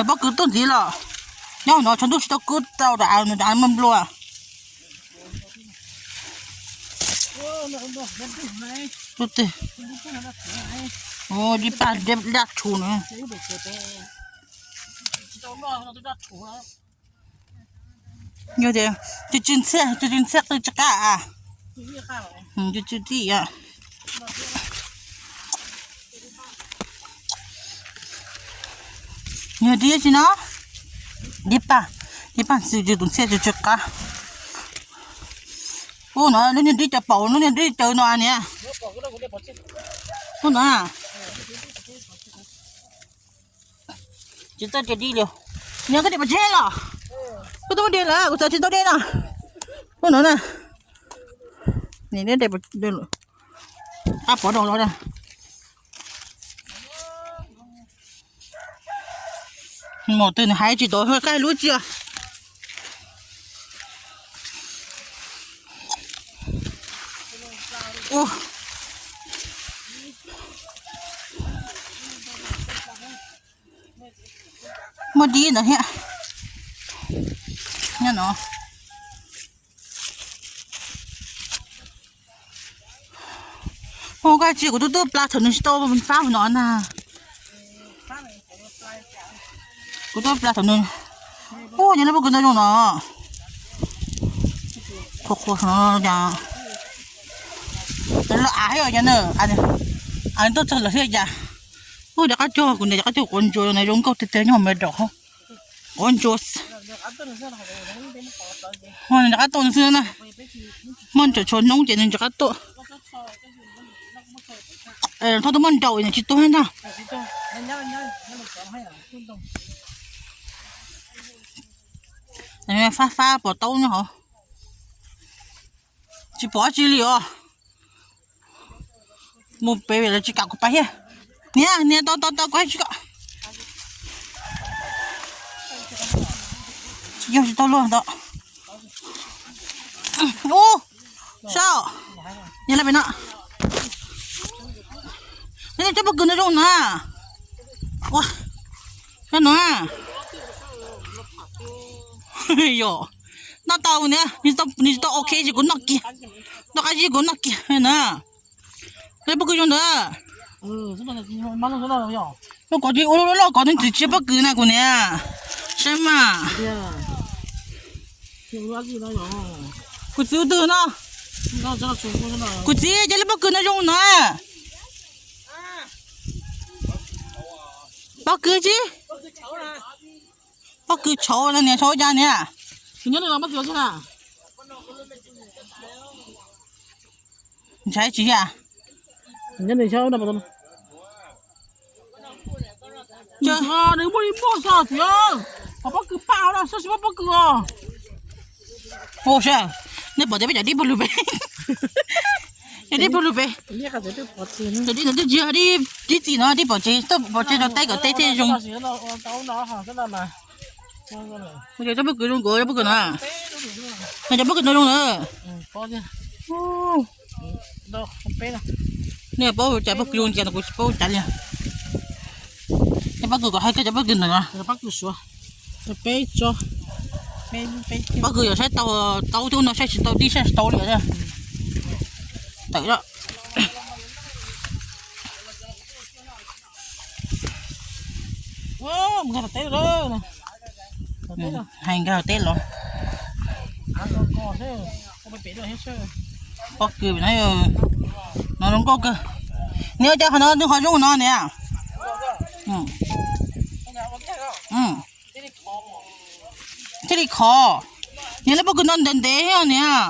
Pob kws tuaj ntxiv los, nyob no tshav ntuj tsis tau kub tau dav nplua. Dib paj daj tshuv na. Yog tias tsw tsw ntxhiab, tsw tsw ntxhiab qw tsis qab. Tsw tsw tij. Yog dib tsi no, dib paj, dib paj xwb tsw tus ntxhiab tsw tsw qab. Ub no lub niag dib cov paum, lub niag dib cawv no niam. Ub no. Tsis txawj dib li. Nyob koj dej pov tseg los? Koj twb muaj dej lawm, kuv txawm tsis tau dej no. Ub no na. Qab pov rau los. Mus twg nws hais tsis tau, qab lub tsi. Muaj dib ntawd thiab. Nyob no. Ua koj tsis, kuv twb tuaj plas thaum nws tsis tau pab no na. Kuv tuaj plas thaum nws, ub, yog lub pob kws ntau zoo no. Qhuav qhuav no, los av thiab os, tuaj txog lawm thiab cas. Ub, rov qab cog, kuv niam rov qab cog quav ntsuas na, zoo nkauj tiag tiag, nyob hauv me daum quav ntsuas. Nws rov qab tuaj xwb na. Muaj ntsaum tshuav hnub ces nws rov qab tuaj. Thaum twg muaj nraum nws tsis tuag ntag. Fab fab pom taub nyob hauv. Tsis pom dab tsi li os. Mus pem lawv tsis kam kuv pais thiab. Niam, niam, tau tau tau, kuv tsis kam. Tsis yog tsis tau luaj ntawd. Ub, saib, yog lawv pem no. Cov pob kws no zoo na. Ua, saib no. Yog, noj tau niam, nws tsis tau ok ces kuv noj kiag. Noj qab zib kuv noj kiag na. Cov pob kws zoo ntawd. Lub kov ces ua lub loj kov, nws tsis tsis pob kws na kuv niam. Saib mas. Kuv txiv ua twg no? Kuv txiv, cov lub pob kws no zoo no. Pob kws tsi? Pob kws tshauv no niam, tshauv cas niam? Ntshai tsis yam. Nws muaj ib muaj xwb txiv, pob kws paj no xwb tsis muaj pob kws os. Ua saib, nej pom tias peb cov dib pawg lug pem, cov dib pawg lug pem, cov dib no twb tsis yog dib txim no, dib pov tseg, tuaj pov tseg rau teb kom teb thiaj zoo. Cov pob kws zoo, kuv cov pob kws no, cov pob kws no zoo na. Nej paub cas pob kws zoo cas, kuv tsis paub cas li. Cov pob kws kom hais, cov pob kws ntawm no, pob kws yog saib tau, tau thiab no saib tsis tau dib saib tsis tau li. Tawm lawm. Hais nkag teb los. Pob kws no, no zoo nkauj kawg. Niam, ua cas qhov no nws qhov zoo no niam? Thiaj li khov. Niam, lub pob kws no ntev ntev thiab niam.